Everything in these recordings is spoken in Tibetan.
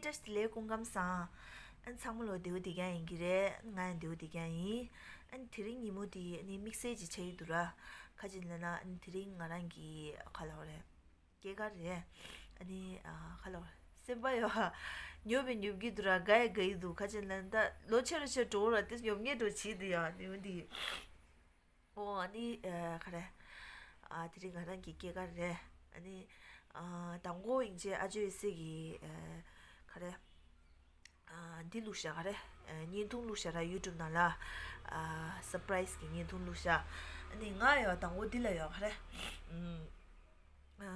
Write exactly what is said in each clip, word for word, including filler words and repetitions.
བཀྲ་ཤིས་བདེ་ལེགས། སྐུ་ཁམས་བཟང་། ཨ་ནི་ཚང་མ་ལོ་བདེ་པོ་བདེ་རྐྱང་ཡིན་གྱི་རེད། ང་ཡང་བདེ་པོ་བདེ་རྐྱང་ཡིན། ཨ་ནི་དེ་རིང་ཉིན་མོ་འདི་ཨ་ནི་དམིགས་བསལ་ཅིག་ཆགས་ཀྱི་འདུག་ར། ག་ཅི་ལབ་ན་ཨ་ནི་དེ་རིང་ང་རང་གི་ག་ལབ་རེད། སྐྱེས་སྐར་རེད། ཨ་ནི་ཨ་ག་ལབ་རེད། སེམས་པ་ཡོ་ཉོབ་པའི་ཉོབ་ཀྱི་འདུག་ར། དགའ་ཡི་དགའ་ཡི་འདུག་ག་ཅི་ལབ་ན་ད་ལོ་ཆེ་རུ་ཆེ་འགྲོ་ར། དེ་ཉོབ་ངེས་འགྲོ་བྱེད་འདུག་ཡ་ནི་འོ་འདི། ཨོ་ཨ་ནི་ཨ་ག་རེ། ཨ་དེ་རིང་ང་རང་གི་སྐྱེས་སྐར་རེད། ཨ་ནི་ཨ་དང་པོ་ཡིན་ཅེ་ཨ་ཇོ་ཡེ་སི་གི་ཨ་ག་རེ། ཨ་འདི་བླུགས་ཤག་ག་རེ། ཨ་བརྙན་ཐུང་བླུགས་ཤག་ར། ཡུ་ཊུབ་ནང་ལ་ཨ་སར་པ་རའི་སི་གི་བརྙན་ཐུང་བླུགས་ཤག་ཨ་ནི་ང་ཡོ་དང་པོ་འདི་ལ་ཡོ་ག་རེ། ཨ་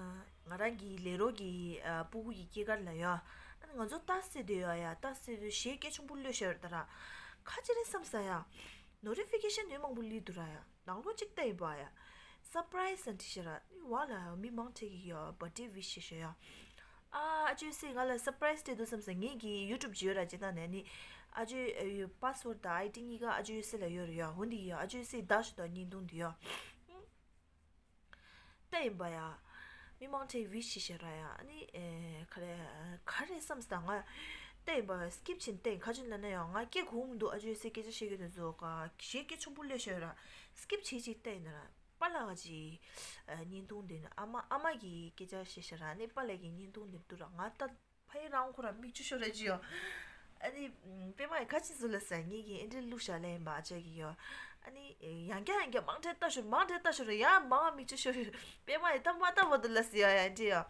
ང་རང་གི་ལས་རོགས་ཀྱི་ཨ་སྤུ་གུ་ཡི་སྐྱེས་སྐར་ལ་ཡོ། ཨ་ནི་ང་ཚོ་ལྟ་སེ་དེ་ཡོ་ཡ། ལྟ་སེ་དེ་གཞས་སྐད་ཆུང་པོ་གློད་ཤོར་ད་ར། ཁ་ཅི་རེད་བསམ་ས་ཡ། ནོ་ཊི་ཕི་ཀེ་ཤན་ནི་མང་པོ་སླེབས་འདུག་ར་ཡ། ནང་ལོགས་གཅིག་ལྟ་ཡིན་པ་ཡ། སར་པ་རའི་སི་ཟེར་ནས་བྲིས་ཤག་ར། ནི་བ་ལ་མི་མང་ཆེ་གི་ཡ་བར་ཐི་ཌེ་ཝི་ཤི་བྱེད་ཤག་ཡ། ཨ་ཨ་ཅོ་ཡེ་སི་ང་ལ་སར་པ་རའི་སི་སྤྲད་འདུག་བསམ་ས། ངེད་ཀྱི་ཡུ་ཊུབ་ཇི་ཡོད་ར་ཇི་ལྟ་ནས་ནི། ཨ་ཅོ་ཡེ་པ་སི་ཝར་ཌི་དང་ཨའི་ཌི་གཉིས་ཀ་ཨ་ཅོ་ཡེ་སི་ལ་ཡོད་ར་ཡ། འོ་འདི་ཡ་ཨ་ཅོ་ཡེ་སི་ད་ཞུ་དང་བརྙན་ཐུང་འདི་ཡ། ལྟ་ཡིན་པ་ཡ། མི་མང་ཆེ་ཝི་ཤི་བྱེད་ཤག་ར་ཡ། ཨ་ནི་ཨེ་ག་རེ་ག་རེ་བསམ་ས་ད་ང་ལྟ་ཡིན་པ་ཡ། སི་ཀིབ་བྱེད་ནས་ལྟ་ཡིན། ག་ཅི་ལབ་ན་ཡ་ང་སྐད་གོ་མི་འདུག་ཨ་ཅོ་ཡེ་སི་སྐད་ཆ་བཤད་ཀྱི་དེ་ཚོ་ག་གཞས་སྐད་ཆུང་པོ་གློད་ཤོར་ར། སི་ཀིབ་བྱེད་ཅིག་ལྟ་ཡིན་ན་ར། པཱ་ལགས་ཀྱི་ཨ་བརྙན་ཐུང་དེ་ནི་ཨ་མ་ཨ་མ་གི་སྐད་ཆ་བཤད་ཤག་ར། ཨ་ནི་པཱ་ལགས་ཀྱི་བརྙན་ཐུང་དེ་འདུག་ར། ང་ལྟ་ཕ་ཡི་རང་ཁོ་ར་མིག་ཆུ་ཤོར་ར་ཅི་ཡོ། ཨ་ནི་པད་མ་ཡི་ཁ་ཆེ་ཟུར་ལ་ཟ་ངེད་ཀྱི་ཨེ་འདྲ་བླུགས་ཤག་ལེ་ཡིན་པ་ཨ་ཅག་གི་ཡོ། ཨ་ནི་ཡང་བསྐྱར་ཡང་བསྐྱར་མང་དྲགས་ལྟ་ཤོར། མང་དྲགས་ལྟ་ཤོར་ར་ཡ། མང་མིག་ཆུ་ཤོར། པད་མ་ཡི་ད་མ་ལྟ་བར་དུ་ལ་ཟི་ཡོ་ཡ་འདྲི་ཡོ།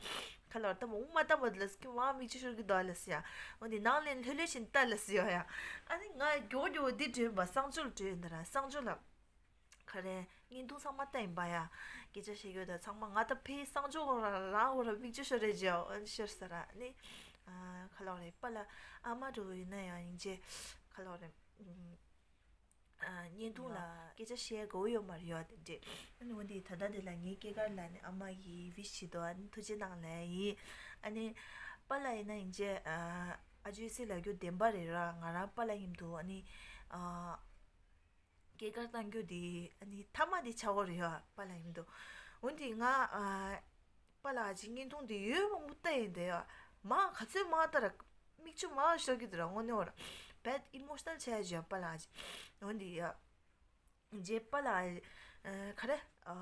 ཁ་ལོར་ད་མ་འུ་མ་ལྟ་བར་དུ་ལ་ཟི་ཁྱོད་མང་མིག་ཆུ་ཤོར་གི་འདུག་ལ་ཟི་ཡ། འོ་འདི་ནང་ལན་ལྷོད་ལྷོད་བྱེད་ནས་ལྟ་ལ་ཟི་ཡོ་ཡ། ཨ་ནི་ང་མགྱོགས་མགྱོགས་འདི་བྲོས་པ་གསང་སྤྱོད་ལ་བྲོས་ཡོད་ད་ར། གསང་སྤྱོད་ལ། ག་རེ། བརྙན་ཐུང་ཚང་མ་ལྟ་ཡིན་པ་ཡ། སྐད་ཆ་བཤད་ཡོད་ད་ཚང་མ་ང་ད་ཕའི་གསང་སྤྱོད་ཁོ་ར་རང་ཁོ་ར་མིག་ཆུ་ཤོར་རེ་བྱས་ཨ་ཤོར་ས་ར་ནི། ཨ་ཁ་ལོག་རེད་པཱ་ལགས། ཨ་མ་འགྲོ་ཡིན་ན་ཡང་ཡིན་ཅེ། ཁ་ལོག་རེད། ཨ་བརྙན་ཐུང་ལ་སྐད་ཆ་བཤད་དགོས་ཡོད་མ་རེད་ཡ་དེ་འདྲས། ཨ་ནི་འོ་འདི་ད་ལྟ་དེ་ལ་ངའི་སྐྱེས་སྐར་ལ་ནི་ཨ་མ་གིས་ཝི་ཤི་བྱེད་དོ། ཨ་ནི་ཐུགས་རྗེ་གནང་ལབ་ཡིན། ཨ་ནི་པཱ་ལགས་ཡིན་ན་ཡིན་ཅེ། ཨ་ཨ་ཅོ་ཡེ་སི་ལབ་རྒྱུ་བདེན་པ་རེད་ར། ང་རང་པཱ་ལགས་མཉམ་དུ་ཨ་ནི། ཨ། སྐྱེས་སྐར་གཏང་རྒྱུ་དེ་ཨ་ནི་མཐའ་མ་དེ་ཆགས་ཀྱི་རེད་ཡ། པཱ་ལགས་མཉམ་དུ། འོན་ཏེ་ང་ཨ་པཱ་ལགས་ཀྱི་བརྙན་ཐུང་དེ་ཡོད་མང་པོ་ལྟ་ཡིན་དེ་ཡ། མང་ག་ཚོད་མང་ལྟ་ར་མིག་ཆུ་མང་ཤོར་གི་འདུག་ར། དངོས་གནས་འོ་ར་བད་ཨི་མོ་ཤི་ནལ་ཆགས་ཡ་ཅིག་ཡ་པཱ་ལགས་ཀྱི། འོན་ཏེ་ཡ་རྗེས་པཱ་ལགས་ཨ་ག་རེ་ཨ་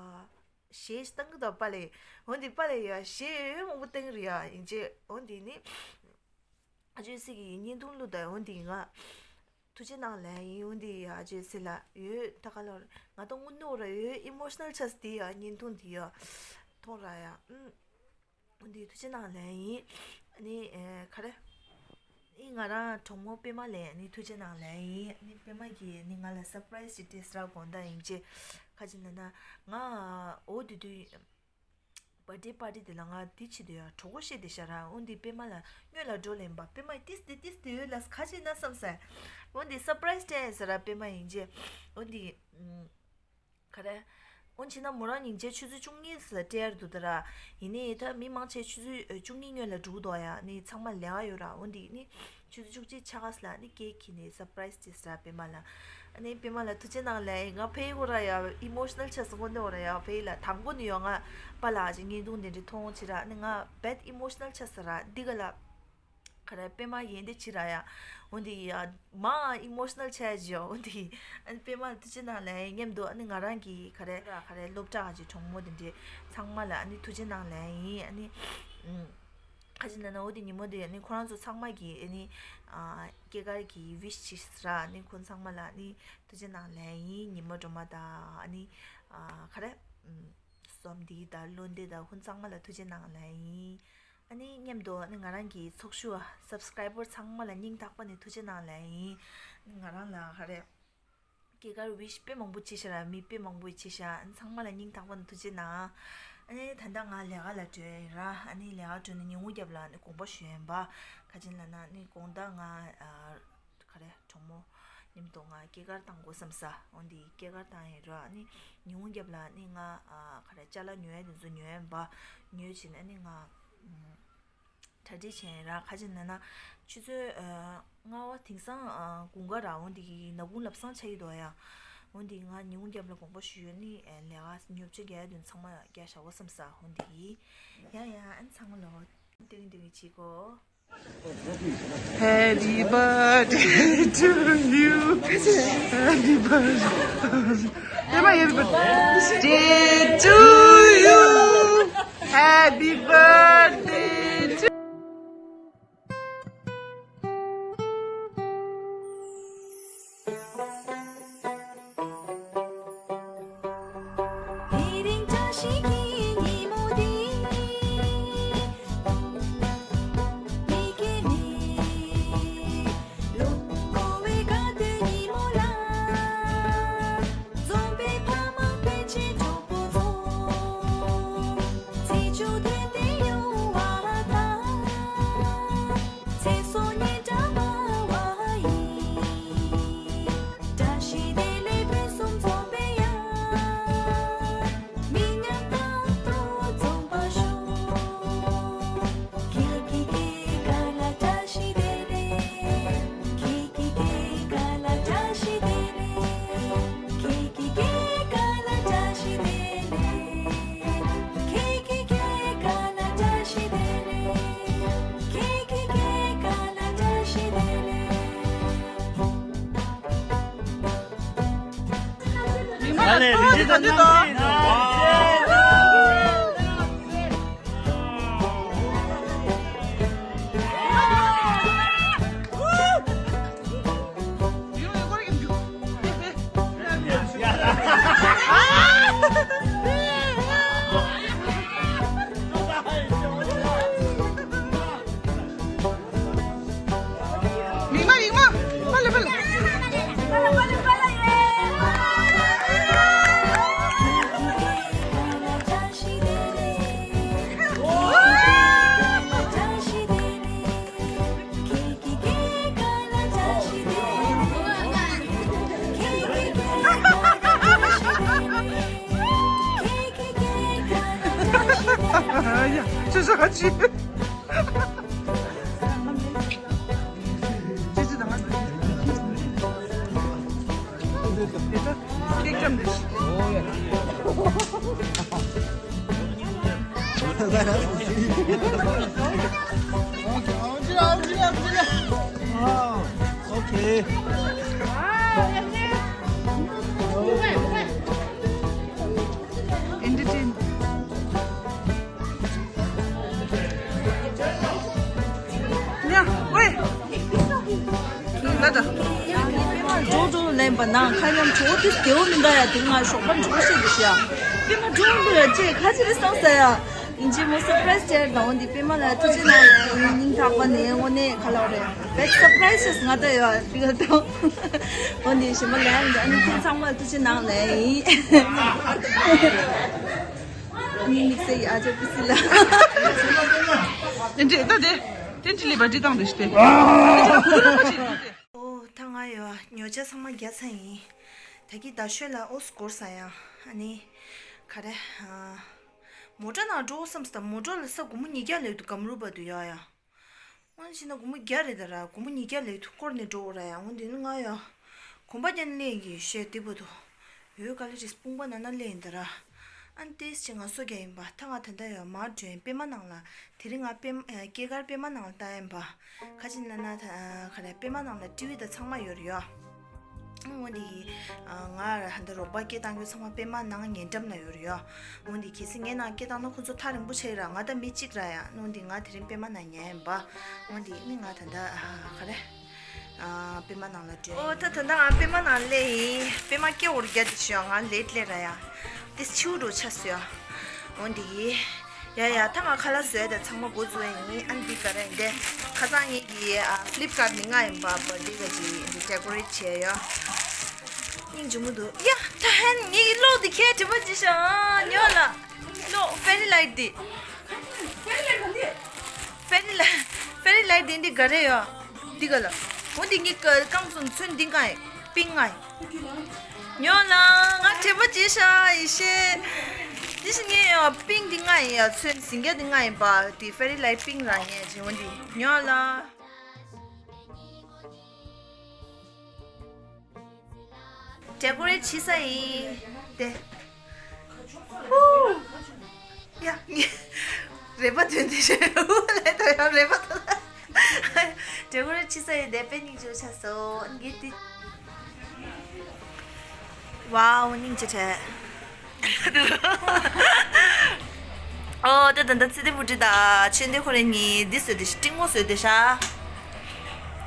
གཞས་བཏང་གི་འདུག་པཱ་ལགས། འོན་ཏེ་པཱ་ལགས་ཡ་གཞས་ཡོད་མང་པོ་བཏང་གི་རེད་ཡ། ཡིན་ཅེ་འོན་ཏེ་ནི་ཨ་ཅོ་ཡེ་སི་གི་བརྙན་ཐུང་བླུགས་ད་འོན་ཏེ་ང་ཐུགས་རྗེ་གནང་ལབ་ཡིན། འོན་ཏེ་ཨ་ཅོ་ཡེ་སི་ལ་ཡོད་ད་ག་ལོར་ང་ད་དངོས་གནས་ར་ཡོད་ཨི་མོ་ཤི་ནལ་ཆགས་སི་དེ་ཡ་བརྙན་ཐུང་དེ་ཡ་མཐོང་ར་ཡ། ཨུམ། འོན་ཏེ་ཐུགས་རྗེ་གནང་ལབ་ཡིན། ཨ་ནི་ཨེ་ག་རེ། ཨི་ང་རང་གྲོགས་མོ་པད་མ་ལ་ཨ་ནི་ཐུགས་རྗེ་གནང་ལབ་ཡིན། ཨ་ནི་པད་མ་གིས་ཨ་ནི་ང་ལ་སར་པ་རའི་སི་ཅིག་སྤྲད་ས་ར། དགོངས་དག་ཡིན་ཅེ། ག་ཅི་ལབ་ན་ང་འོ་དེ་དུས། བར་ཐི་ཌེ་པར་ཊི་དེ་ལ་ང་འདི་བྱེད་དུ་ཡ་གྲོགས་པོ་བཤད་དེ་ཤག་ར། འོན་ཏེ་པད་མ་ལ་སྔོན་ལ་འགྲོ་ལེན་པ་པད་མ་ཏིས་དེ་ཏིས་དེ་ཡོད་ལ་ཁ་ཅིག་ན་བསམ་ས། འོན་ཏེ་སར་པ་རའི་སི་སྤྲད་ཡ་ཟེར་ར་པད་མ་ཡིན་ཅེ། འོན་ཏེ་ག་རེ། འོན་ཅི་ན་མོ་རང་ཉིན་བྱེད་ཆུ་ཚོད་བཅུ་གཉིས་སུ་སྤྲད་ཡ་འདུག་ད་ར། ཡིན་ནའི་ད་མི་མང་ཆེ་ཆུ་ཚོད་བཅུ་གཉིས་སྔོན་ལ་འགྲོ་གི་འདུག་ཡ། ནི་ཚང་མ་ལས་ཀ་ཡོད་ར། འོན་ཏེ་ནི། ཆུ་ཚོད་བཅུ་གཅིག་ཆ་ག་ལ་ནི་ཀེག་ཁྱེར་ནས་སར་པ་རའི་སི་ཅིག་ཟེར་པད་མ་ལ། ཨ་ནི་པད་མ་ལ་ཐུགས་རྗེ་གནང་ལབ་ཡིན། ང་ཕ་གི་ཁོ་ར་ཡ་ཨི་མོ་ཤི་ནལ་ཆགས་སོང་། དངོས་གནས་ཁོ་ར་ཡ་ཕ་གི་ལ་དང་པོ་ནི་ཡོ་ང་པཱ་ལགས་ཀྱི་བརྙན་ཐུང་དེ་འདྲ་མཐོང་བྱས་ར། ཨ་ནི་ང་བད་ཨི་མོ་ཤི་ནལ་ཆགས་ས་ར་འདི་ག་ལ་ག་རེ་པད་མ་ཡིན་དེ་བྱས་ར་ཡ། འོན་ཏེ་ཡ་མ་ཨི་མོ་ཤི་ནལ་ཆགས་ཡ་ཅིག་ཡ། འོན་ཏེ་ཨ་ནི་པད་མ་ལ་ཐུགས་རྗེ་གནང་ལབ་ཡིན། མཉམ་དུ་ཨ་ནི་ང་རང་གི་ག་རེ་ར་ག་རེ་སློབ་གྲྭ་གི་གྲོགས་མོ་དེ་འདྲ་ཚང་མ་ལ་ཨ་ནི་ཐུགས་རྗེ་གནང་ལབ་ཡིན། ཨ་ནི་ཨུམ། ཁ་ཅིག་ན་ན་འོ་དེ་ཉིན་མོ་དེ་ནི་ཁོ་རང་ཚོ་ཚང་མ་གི་ཨ་ནི་ཨ་སྐྱེས་སྐར་གྱི་ཝི་ཤི་ཅིག་ར། ཨ་ནི་ཁོ་ཚང་མ་ལ་ཨ་ནི་ཐུགས་རྗེ་གནང་ལབ་ཡིན། ཉི་མ་སྒྲོལ་མ་དང་ཨ་ནི་ཨ་ག་རེ་ཨུམ་བསོད་བདེ་དང་བློ་བདེ་དང་ཁོ་ཚང་མ་ལ་ཐུགས་རྗེ་གནང་ལབ་ཡིན། ཨ་ནི་མཉམ་དུ་ཨ་ནི་ང་རང་གི་ཚོགས་ཞུགས་སབ་སི་ཀ་རའི་བར་ཚང་མ་ལ་སྙིང་ཐག་པ་ནས་ཐུགས་རྗེ་གནང་ལབ་ཡིན། ང་རང་ལ་ག་རེ། སྐྱེས་སྐར་ཝི་ཤི་དཔེ་མང་པོ་བྱས་ཤག་ར། མི་དཔེ་མང་པོ་བྱས་ཤག་ཨ་ནི་ཚང་མ་ལ་སྙིང་ཐག་པ་ནས་ཐུགས་རྗེ་གནང་། ཨ་ནི་ད་ལྟ་ང་ལས་ཀ་ལ་འགྲོ་ཡིན་ར། ཨ་ནི་ལས་ཀ་འགྲོ་ནས་ཉིན་གུང་རྒྱབ་ལ་ཨ་ནི་དགོངས་པ་ཞུ་ཡིན་པ། ག་ཅི་ལབ་ན་ཨ་ནི་དགོང་དག་ང་ཨ་ག་རེ་གྲོགས་མོ་མཉམ་དུ་ང་སྐྱེས་སྐར་བཏང་དགོས་བསམ་ས། འོན་ཏེ་སྐྱེས་སྐར་བཏང་ཡིན་ར། ཨ་ནི་ཉིན་གུང་རྒྱབ་ལ་ཨ་ནི་ང་ཨ་ག་རེ་ཅ་ལག་ཉོ་ཡ་དེ་ཚོ་ཉོ་ཡ་ཡིན་པ། ཉོས་བྱས་ནས་ཨ་ནི་ང་ཨ། གྲ་སྒྲིག་བྱས་ར། ཁ་ཅིག་ན་ན་ཆུ་ཚོད་ཨ་ལྔ་པ་དེང་སང་ཨ་དགུན་ཁ་ར། འོན་ཏེ་ནག་ཁུང་ལམ་སང་ཆགས་ཀྱི་འདུག་ཡ། འོན་ཏེ་ང་ཉིན་གུང་རྒྱབ་ལ་དགོངས་པ་ཞུས་ཡོད། ནི་ཨ་ལས་ཀ་ཉོ་ཆ་རྒྱག་ཡ་དོན་ཚང་མ་རྒྱག་བཞག་པ་བསམ་ས། འོན་ཏེ་ཡ་ཡ་ཨ་ནི་ཚང་མ་ལོ་འདི་འདི་བྱེད་གོ། Happy birthday to you. Happy birthday. Happy birthday to you. Happy birthday to དེ་རིང་བཀྲ་ཤིས་ཀྱི་ཉིན་མོ་འདི། མི་སྐྱེ་མེད། ལོ་འཁོར་བའི་དགའ་སྟོན་ཉིན་མོ་ལ། འཛོམས་པའི་ཕ་མ་སྤུན་མཆེད་གྲོགས་པོ་ཚོ། ཚེས་བཅུ་དོན་ལྡན་ཡོང་བ་དང་། ཚེ་སྲོག་སྙན་གྲགས་འབར་བ་ཡིས། བཀྲ་ཤིས་བདེ་ལེགས་ཕུན་སུམ་ཚོགས་པའི་ཡང་། མི་ཉམས་རྟག་ཏུ་འཛོམས་པར་ཤོག་ཁྱེད་ཀྱི་སྐྱེས་སྐར་ལ་བཀྲ་ཤིས་བདེ་ལེགས། ཁྱེད་ཀྱི་སྐྱེས་སྐར་ལ་བཀྲ་ཤིས་བདེ་ལེགས། ཁྱེད་ཀྱི་སྐྱེས་སྐར་ལ་བཀྲ་ཤིས་བདེ་ལེགས། ཁྱེད་ཀྱི་སྐྱེས་སྐར་ལ་བཀྲ་ཤིས་བདེ་ལེགས། ཁྱེད་ཀྱི་སྐྱེས་སྐར་ལ་བཀྲ་ཤིས་བདེ་ལེགས། མི་མང་ལ་ལས་ཐུགས་རྗེ་ཆེ་གནང་ཞིག་གནང་། མིག་མ་མིག་མ། ཕ་ལ་ཕ་ལ། ཡ། ཅི་ཟེར་ག་ཅི། ཅི་ཅི་དང་། ཀེག་ཅམ་དེ། ཨོ་ཁེ། Entertain. ཡ། ཝེ། ལ་ད། འགྲོ་འགྲོ་ལེན་པ་ནང་ཁ་ཉམས་གྲོགས་དེ་སྐྱེ་བོ་མི་འདྲ་ཡ། དེ་ང་ཞོགས་པ་འགྲོ་ཤེས་དེ་ཤ། པད་མ་འགྲོ་འགྲོ་ཡ་ཅེ་ཁ་ཅི་རེ་སོང་ས་ཡ། ཡིན་གཅིག་མོ་སར་པ་རའི་སི་སྟེར་དང་འོ་འདི་པད་མ་ལ་ཐུགས་རྗེ་གནང་ལེ། ཡིན་སྙིང་ཐག་པ་ནས་དངོས་གནས་ཁ་ལག་རེད། Best surprises ང་ད་ཡོད་འདི་ག་དང་། འོ་འདི་ཞིམ་པ་ལེན་འདི་ཨ་ནི་ཁྱེད་ཚང་མ་ལ་ཐུགས་རྗེ་གནང་ལེ་ཡིན། ཨ་ནི་དམིགས་བསལ་གྱི་ཨ་ཅག་པི་སི་ལ། དེ་འདྲས་ད་དེ་དེ་འདྲས་ལས་པ་འདྲི་སྟངས་རེད་ཤི་དེ། ཨོ་ད་ང་ཡོད་ཉོ་ཆ་ཚང་མ་རྒྱག་ཚར་ཡིན། ད་གི་ད་ཤོད་ལ་ཨོ་སི་གོར་ས་ཡང་ཨ་ནི་ག་རེ། མོ་ཊ་ནང་འགྲོ་བསམ་སྟབས་མོ་ཊ་ལ་ས་སྒོར་མོ་ཉིས་བརྒྱ་ལས་འདུག་སྒམ་རུ་བ་དུ་ཡོད་ཡ། དངོས་གནས་བྱས་ན་སྒོར་མོ་བརྒྱ་རེད་ད་ར། སྒོར་མོ་ཉིས་བརྒྱ་ལས་ཐུག་སྐོར་ནས་འགྲོ་འོ་ར་ཡ། འོ་འདི་ནི་ང་ཡ་གོམ་པ་རྒྱག་ནས་སླེབས་ཀྱི་ཡོད་ཤེས་དེ་བ་དུ་ཡོད་ག་ལེ་རེད། དཔུང་པ་ན་ན་སླེབས་ཡིན་ད་ར། ཨ་ནི་ཏེས་ཅི་ང་སོ་རྒྱག་ཡིན་པ་ད་ང་ད་ལྟ་ཡོད་མར་འགྲོ་ཡིན། པད་མ་ནང་ལ་དེ་རིང་ང་པད་མ་སྐྱེས་སྐར་པད་མ་ནང་ལ་བཏང་ཡིན་པ། ཁ་ཅིག་ན་ན་ད་ག་རེ་པད་མ་ནང་ལ་ཊི་ཝི་ད་ཚང་མ་ཡོད་རེད་ཡ། འོ་འདི་ང་ར་ཧ་ད་རོགས་པ་སྐད་བཏང་རྒྱུ་ཚང་མ་པད་མ་ནང་ཉེ་འགྲམ་ན་ཡོད་རེད་ཡ། འོ་འདི་གལ་སྲིད་ངའི་ནང་སྐད་བཏང་ན་ཁོ་ཚོ་ཐག་རིང་པོ་ཆགས་ར། ང་ད་མི་གཅིག་ར་ཡ། འོ་འདི་ང་དེ་རིང་པད་མ་ནང་ཉལ་ཡིན་པ། འོ་འདི་ནི་ང་ད་ད་ག་རེ་པད་མ་ནང་ལ་འགྲོ། ཨོ་ད་ད་ད་ང་པད་མ་ནང་སླེབས་ཡིན། པད་མ་སྐྱེ་འོར་རྒྱ་དེ་ཤོད་ང་ལེད་སླེབས་ར་ཡ། དེ་ཆིའུ་འགྲོ་ཆ་སོ་ཡ། འོ་འདི་ཡ་ཡ་ད་ང་ཁ་ལག་བཟོས་ད་ཚང་མ་འགོ་བཙུགས་ཡ་ཡིན། ཨ་འདི་ག་རེ་འདི་ཁ་སང་ངེད་ཀྱི་ཨ་ཕི་ལིབ་ཀར་ནས་ང་ཡིན་པ་བར་ཌེ་ག་ཅིག་འདི་ཌེ་ཀོ་རེ་ཊི་བྱས་ཡོད། སྙིང་རྗེ་མོ་འདུག་ཡ། ད་ཧན་ངེད་ཀྱི་གློག་འདི་ཁྱེད་དྲི་བ་ཅི་ཤ་ཉོ་ལ། གློག་ཕེ་རི་ལའིཊ་འདི། ཕེ་རི་ལའིཊ་ཕེ་རི་ལའིཊ་འདི་འདི་ག་རེ་ཡོད། འདི་ག་ལ། འོ་འདི་ངེད་ཀ་རྐང་ཚོ་ཚོན་འདི་ང་ཡིན། པིང་ང་ཡིན། ཉོ་ལ་ང་དྲི་བ་ཅི་ཤ་ཡི་ཤེ། འདི་ཤི་ངེད་ཡོད་པིང་འདི་ང་ཡིན་ཡ། ཚོན་ཟིང་རྒྱ་འདི་ང་ཡིན་པ། འདི་ཕེ་རི་ལའིཊ་པིང་ར་ངེད་ཅི་འོ་འདི་ཉོ་ལ། ཌེ་ཀོ་རེཊ་བྱས་ས་ཡིན་ཏེ། ཧུ། ཡ། རེ་བ་དོན་དེ་རེད། ཧུ་ལས་ད་ཡང་རེ་བ་དོན། དྲན་གོ་རེ་ཆི་ས་ཡི་དེ་དཔེ་སྙིང་རྗེ་ཆགས་སོང་། ངས་དེ། ཝའོ། སྙིང་རྗེ་ཆེ། ཨོ་ད་ད་ད་ཚེ་བརྟན་བུ་ཁྲིད་ད་ཆོས་འདི་ཁོ་རེ་གཉིས་འདི་བཟོས་ཏེ་ཤ་ཏིང་མོ་བཟོས་ཏེ་ཤ།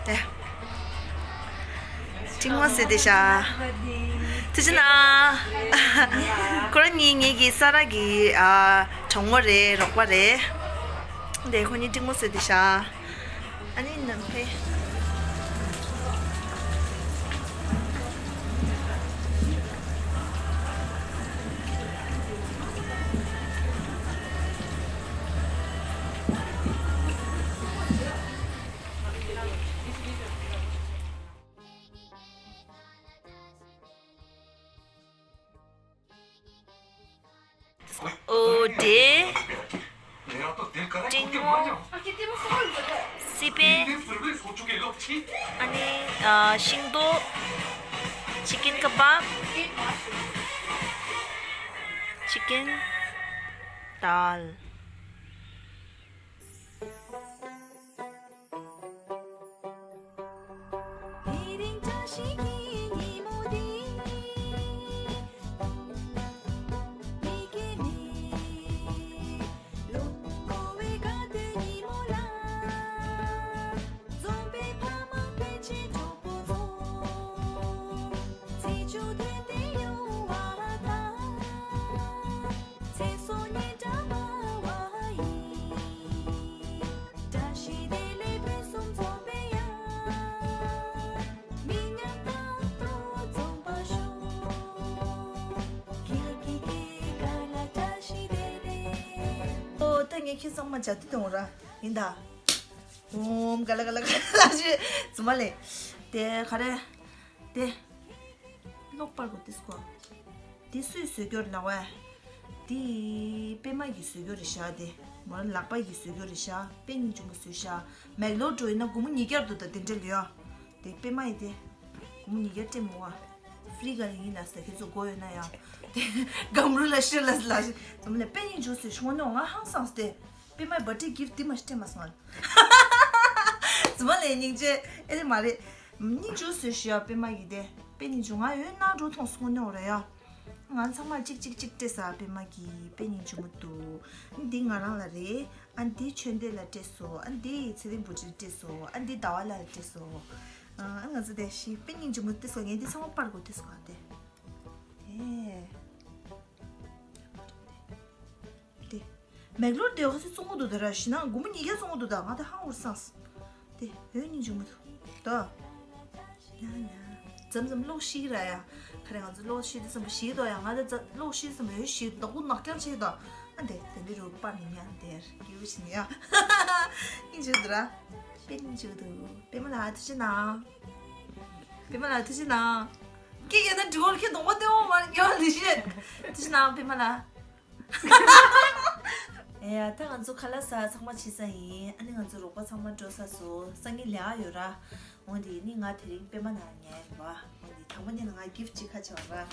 ཏེ། ཏིང་མོ་བཟོས་ཏེ་ཤ། ཐུགས་རྗེ་གནང་། ཁོ་རང་གཉིས་ངེད་ཀྱི་ས་ར་གི་ཨ་གྲོགས་མོ་རེད། རོགས་པ་རེད། ཏེ་ཁོ་གཉིས་ཏིང་མོ་བཟོས་ཏེ་ཤ། ཨ་ནི་ནམ་ཕེ། ཨོ་དེ། ཏིང་མོ། སི་པན། ཨ་ནི་ཨ་ཤིང་ཏོག་ཅི་ཀེན་ཀ་བབ། ཅི་ཀེན། དཱལ། དེ་རིང་བཀྲ་ཤིས་ཀྱི་ཉིན་མོ་འདི། མི་སྐྱེ་མེད་ལོ་འཁོར་བའི་དགའ་སྟོན་ཉིན་མོ་ལ། འཛོམས་པའི་ཕ་མ་སྤུན་མཆེད་གྲོགས་པོ་ཚོ། ཚེས་བཅུ་ཐོན་ཏེ་ཡོང་བ་དང་། ཚེ་སྲོག་སྙན་གྲགས་སྨྲ་བ་ཡིན། བཀྲ་ཤིས་བདེ་ལེགས་ཕུན་སུམ་ཚོགས་པའི་ཡང་། མི་ཉམས་རྟག་ཏུ་འཛོམས་པར་ཤོག་ཀི་ཀི་ཀི་ཀ་ལ་བཀྲ་ཤིས་བདེ་ལེགས། ཨོ་ད་ངས་ཁྱེད་ཚང་མ་ཇ་དུ་དང་ར་ཡིན་ད། ཨོམ་ག་ལ་ག་ལ་ག་ལ་ཞེས་ཙི་མ་ལེ། དེ་ག་རེ། དེ། གློག་པར་གོ་ཏིས་གོ། འདི་སུས་བཟོས་རྒྱུར་ལ་བས། འདི་པད་མ་གིས་བཟོས་རྒྱུ་རེད་ཤག་དེ་མོ་རང་ལག་པ་གིས་བཟོས་རྒྱུ་རེད་ཤག་དཔེ་སྙིང་རྗེ་མོ་བཟོས་ཤག་མེག་ལོར་འགྲོ་ཡིན་ན་སྒོར་མོ་ཉིས་བརྒྱ་འདུག་ད་དེ་འདྲ་ལོས་ཡ། དེ་པད་མ་ཡིན་དེ། སྒོར་མོ་ཉིས་བརྒྱ་སྤྲད་མོ་བ། ཧྥི་རི་ག་ལ་ཡིན་ལ་ས་ཁྱེད་ཚོ་དགོས་ཡོད་ན་ཡ། དེ་སྒམ་རུ་ལ་ཤི་ལ་ལ་ཤི་ཙམ་ལས་དཔེ་སྙིང་རྗེ་བཟོས་ཤོག་ནོ་ང་ཧང་སངས་ཏེ། པད་མའི་བར་ཐི་གིཕ་འདི་མ་སྤྲད་མ་སོང་ཨ། ཙི་མ་ལེ་སྙིང་རྗེ་ཨེ་རེད་མ་རེད། སྙིང་རྗེ་བཟོས་ཤི་ཡ་པད་མ་གི་དེ། དཔེ་སྙིང་རྗེ་ང་ཡོད་ན་འགྲོ་མཐོང་སོང་ནོ་རེད་ཡ། ང་ཚང་མ་གཅིག་གཅིག་གཅིག་སྤྲད་ས་པད་མ་གི་དཔེ་སྙིང་རྗེ་མོ་འདུག་འདི་ང་རང་ལ་རེད། ཨ་འདི་ཆོས་འདི་ལ་སྤྲད་སོ། ཨ་འདི་ཚེ་རིང་བུ་ཁྲིད་སྤྲད་སོ། ཨ་འདི་ཟླ་བ་ལ་སྤྲད་སོ། ཨ་ང་ཚོ་དེ་ཤི་དཔེ་སྙིང་རྗེ་མོ་སྤྲད་སོ། ངས་འདི་ཚང་མ་པར་གོ་སྤྲད་སོ་ཨ་དེ། དེ། དེ། མེག་ལོར་དེ་ག་ཚོད་བཙོང་གི་འདུག་ད་ར་ཤི་ན་སྒོར་མོ་ཉིས་བརྒྱ་བཙོང་གི་འདུག་ད་ང་ད་ཧང་འུར་སངས། དེ་འོད་སྙིང་རྗེ་མོ་འདུག་ད། ཡ་ཡ། འཛམ་འཛམ་གློག་ཤིག་ར་ཡ། ཁ་རེ་ང་ཚོ་གློག་ཤིག་དེ་ཙམ་པ་ཤིག་དོ་ཡ་ང་ད་འཛམ་གློག་ཤིག་ཙམ་པ་འོད་ཤིག་ད་ཁུ་ནག་རྐྱང་ཆེ་དོ། ཨ་འདེ་དེ་འདི་རུ་པར་ནི་ཉ་འདེར་སྐྱེ་བོ་ཤི་ནི་ཡ། སྙིང་རྗེ་འདུག་ར། དཔེ་སྙིང་རྗེ་འདུག་པད་མ་ལགས་ཐུགས་རྗེ་གནང་། པད་མ་ལགས་ཐུགས་རྗེ་གནང་། སྐད་རྒྱག་ན་འགྲིག་གོ་ཁྱེད་གདོང་པ་སྟོན་འོང་མ་རེད་ཡོད་ལི་ཤེས། ཐུགས་རྗེ་གནང་པད་མ་ལགས། ཨེ་ཡ་ད་ང་ཚོ་ཁ་ལག་ཟ་ཚང་མ་ཕྱིན་ས་ཡིན། ཨ་ནི་ང་ཚོ་རོགས་པ་ཚང་མ་འགྲོ་ས་སོ་སང་ཉིན་ལས་ཨ་ཡོད་ར། འོ་དེ་ནི་ང་དེ་རིང་པད་མ་ནང་ཉལ་རེད་བ། འོ་དེ་དང་པོ་ནི་ང་གིཕ་ཅིག་ཁ་ཆེ་བ་ར།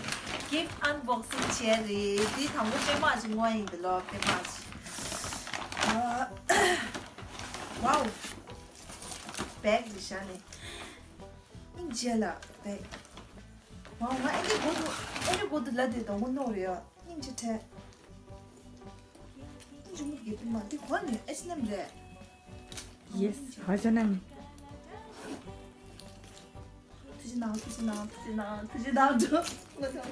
གིཕ་ཨན་བོག་སིང་བྱས་རེད། དེ་དང་པོ་པད་མ་ཅིག་ངོ་ཡིན་འདི་ལོ་པད་མ་ཅིག་ཝའོ། བེག་རེད་ཤག་ནི། སྙིང་རྗེ་ལ་བེག་ཝའོ་ང་ཨེ་འདྲ་གོ་འདུག་ཨེ་འདྲ་གོ་འདུག་ལབ་དེ་དང་པོ་ནོར་རེད་ཡ། སྙིང་རྗེ་ཁྲལ། སྙིང་རྗེ་མོ་གི་པད་མ་འདི་གོ་ནི་ཨེ་ཆི་ནམ་རེད། Yes, ཧ་ཅང་ནམ། ཐུགས་རྗེ་གནང་ཐུགས་རྗེ་གནང་ཐུགས་རྗེ་གནང་ཐུགས་རྗེ་གནང་འགྲོ། ང་ཚོ་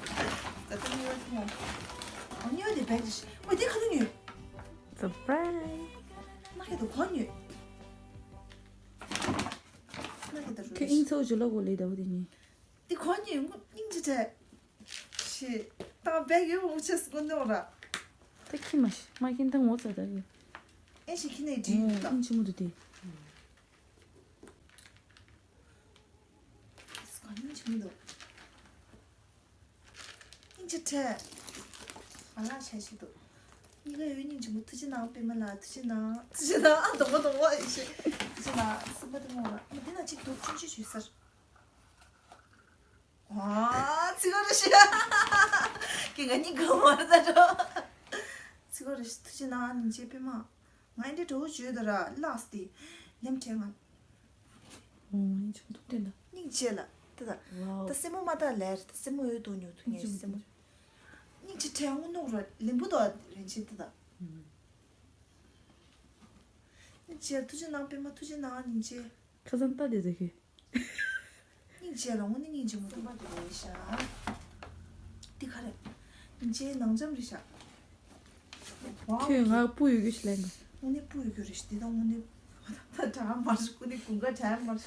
ད་ལྟ་ནི་ཡོད་ཐུག་མོ། ཨ་ནི་ཡོད་དེ་བེད་ཀྱི་ཨོ་དེ་ག་དུས་ཉོས། Surprise. ན་ཁེ་དུ་གོ་ཉོས། ན་ཁེ་དུ་རུ། ཁེ་ཨིན་ཚོ་ཇུ་ལོ་གོ་ལེ་ད་བུ་དེ་ཉོས། དེ་གོ་ཉོས་སྙིང་རྗེ་ཁྲལ། ཤི། ད་བེག་ཡོད་མོ་ཆེ་སི་ཀུན་ནོ་ར། ད་ཁྱི་མ་ཤི་མ་ཁྱི་ད་ངོ་ཚ་ད་གི། ཨེ་ཤི་ཁྱི་ནས་འདྲི་ཡོད་ད། ཨིན་ཆི་མོ་དུ་དེ། སི་ཀ་ནི་ཆི་མོ་དུ། ཨིན་ཆི་ཁྲེ། ཨ་ལ་ཆ་ཤི་དུ། གཉིས་ཀ་ཡོད་སྙིང་རྗེ་མོ། ཐུགས་རྗེ་གནང་པད་མ་ལགས། ཐུགས་རྗེ་གནང་། ཐུགས་རྗེ་གནང་། ཨ་དོ་མོ་དོ་མོ་ཨེ་ཤི། ཐུགས་རྗེ་གནང་། སུ་མ་དོ་མོ་ལ་མི་དེ་ན་ཅིག་དུ་ཆུང་ཆུང་ཞུ་སར། ཨ་ཚིག་གོ་རེ་ཤི། ཁྱེད་ང་གཉིས་གོ་མ་རེད་ད་འགྲོ། ཚིག་གོ་རེ་ཤི། ཐུགས་རྗེ་གནང་། སྙིང་རྗེ་པད་མ། ང་འདི་འགྲོ་བོ་བརྗོད་ད་ར་ལགས་ཏེ། ལེམ་ཁྲེ་ང་། ཨོ་ཡིན་ཆུང་ཐུབ་དེ་འདྲ། སྙིང་རྗེ་ལ། ཏི་ད། ཝའོ། ད་སེ་མོ་མ་ད་ལེར་ད་སེ་མོ་ཡོད་དོ་ཉོ་ཐུ་ངེ་སེ་མོ། སྙིང་རྗེ་ཁྲེ་ངོ་ནོག་ར་ལེམ་བུ་དོ་རེན་ཆེ་ཏི་ད། སྙིང་རྗེ་ཐུགས་རྗེ་གནང་པད་མ་ཐུགས་རྗེ་གནང་སྙིང་རྗེ། ཁ་སང་ལྟ་དེ་ཟེར་ཁི། སྙིང་རྗེ་ལ་དངོས་གནས་སྙིང་རྗེ་མོ་སྟོན་པ་དེ་རེད་ཤག་འདི་ག་རེ། སྙིང་རྗེ་ནང་འཇམ་རེད་ཤག་ཝའོ། ཁྱོད་ང་སྤུ་ཡོད་རྒྱུ་ཞིག་ལེན་དགོས། དངོས་གནས་སྤུ་ཡོད་རྒྱུ་རེད་ཤག་འདི་དང་དངོས་གནས་ད་དྲག་མ་རེད། དངོས་གནས་དགུན་ཁ་དྲག་མ་རེད།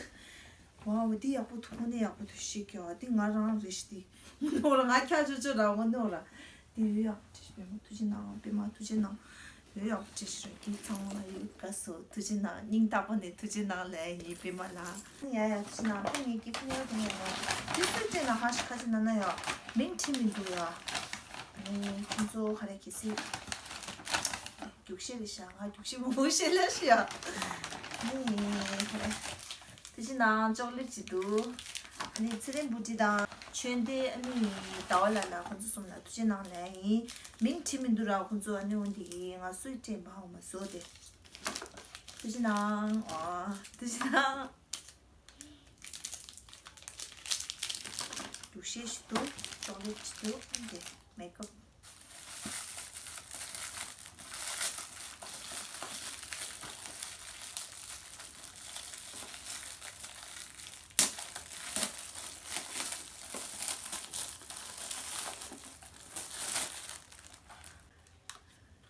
ཝའོ་འདི་ཡག་པོ་འདུག་དངོས་གནས་ཡག་པོ་འདུག་ཤེས་ཀྱི་འདི་ང་རང་རེད་ཤག་འདི་དངོས་གནས་འོ་ར་ང་ཁྱག་ཆོ་ཆོ་ར་དངོས་གནས་འོ་ར། འདི་ཡོད་ཡག་པོ་བྲིས་པད་མ་ཐུགས་རྗེ་གནང་པད་མ་ཐུགས་རྗེ་གནང་། ཡོད་ཡག་པོ་བྲིས་ཤག་འདི་ཚང་མ་ཡོད་དགའ་སོ་ཐུགས་རྗེ་གནང་སྙིང་ཐག་པ་ནས་ཐུགས་རྗེ་གནང་ལེ་ཡིན་པད་མ་ལ། ཡ་ཡ་ཐུགས་རྗེ་གནང་ད་ངས་ཀྱི་ཕུ་ངོ་དུ་ངོ་འདི་སུས་སྤྲད་ན་ཧ་ཤི་ཁ་ཅིག་ན་ན་ཡ་མིང་བྲིས་མི་འདུག་ཡ། ཨ་ནི་ཁོང་ཚོ་ག་རེ་གི་སི་རྒྱུགས་ཤེས་རེད་ཤག་ང་རྒྱུགས་ཤེས་མང་པོ་ཤེས་ལ་ཤི་ཡ། ཨ་ནི་ག་རེ། དེ་བཞིན་ནང་ཅོག་ལེ་ཅིག་འདུག་ཨ་ནི་ཚེ་རིང་བུ་ཊི་དང་ཆོས་ལྡན་ཨ་ནི་ཟླ་བ་ལགས་ལ་ཁོང་ཚོ་གསུམ་ལ་ཐུགས་རྗེ་གནང་ལེ་ཡིན། མིང་བྲིས་མི་འདུག་ར་ཁོང་ཚོ་ཨ་ནི་འོན་ཏེ་ང་སུས་སྤྲད་པའང་མ་བཟོ་དེ། ཐུགས་རྗེ་གནང་། ཨ་ཐུགས་རྗེ་གནང་། རྒྱུགས་ཤེས་ཤིག་འདུག་ཅོག་ལེ་ཅིག་འདུག་ཨ་ནི་དེ་མེག་ཨབ།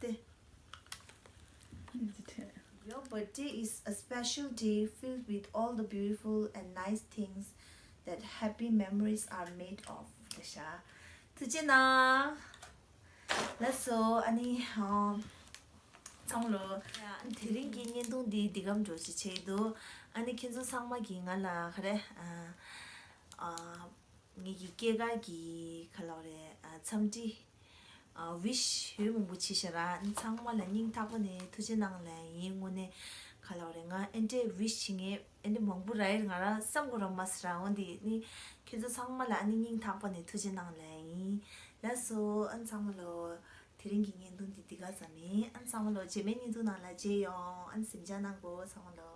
དེ། Your birthday is a special day filled with all the beautiful and nice things that happy memories are made of. ལགས་སོ། ཨ་ནི་ཚང་མ་ལོ། དེ་རིང་གི་བརྙན་ཐུང་འདི་འདི་གམ་འགྲོ་ཅི་བྱས་འདུག་ཨ་ནི་ཁྱེད་ཚོ་ཚང་མ་གིས་ང་ལ་ག་རེ། ཨ། ངེད་ཀྱི་སྐྱེས་སྐར་གྱི་ག་ལབ་རེད། ཨ། འཚམས་འདྲི། ཨ། ཝིཤ་ཡོད་མང་པོ་བྱས་ཤག་ར། ཨ་ནི་ཚང་མ་ལ་སྙིང་ཐག་པ་ནས་ཐུགས་རྗེ་གནང་ལེ་ཡིན། དངོས་གནས་ག་ལབ་རེད། ང་ཨེ་འདྲས་ཝིཤ་བྱེད་མཁན་ཨེ་འདྲས་མང་པོ་ར་ཡིན། ང་རང་བསམ་དགོས་ར་མ་ཟེར་ར། འོན་ཏེ་ནི་ཁྱེད་ཚོ་ཚང་མ་ལ་ཨ་ནི་སྙིང་ཐག་པ་ནས་ཐུགས་རྗེ་གནང་ལེ་ཡིན། ལགས་སོ། ཨ་ནི་ཚང་མ་ལོ། དེ་རིང་གི་བརྙན་ཐུང་འདི་འདི་ག་ཙམ་ཡིན། ཨ་ནི་ཚང་མ་ལོ་རྗེས་མའི་བརྙན་ཐུང་ནང་ལ་མཇལ་ཡོང་། ཨ་ནི་གཟིམ་འཇག་གནང་གོ་ཚང་མ་ལོ།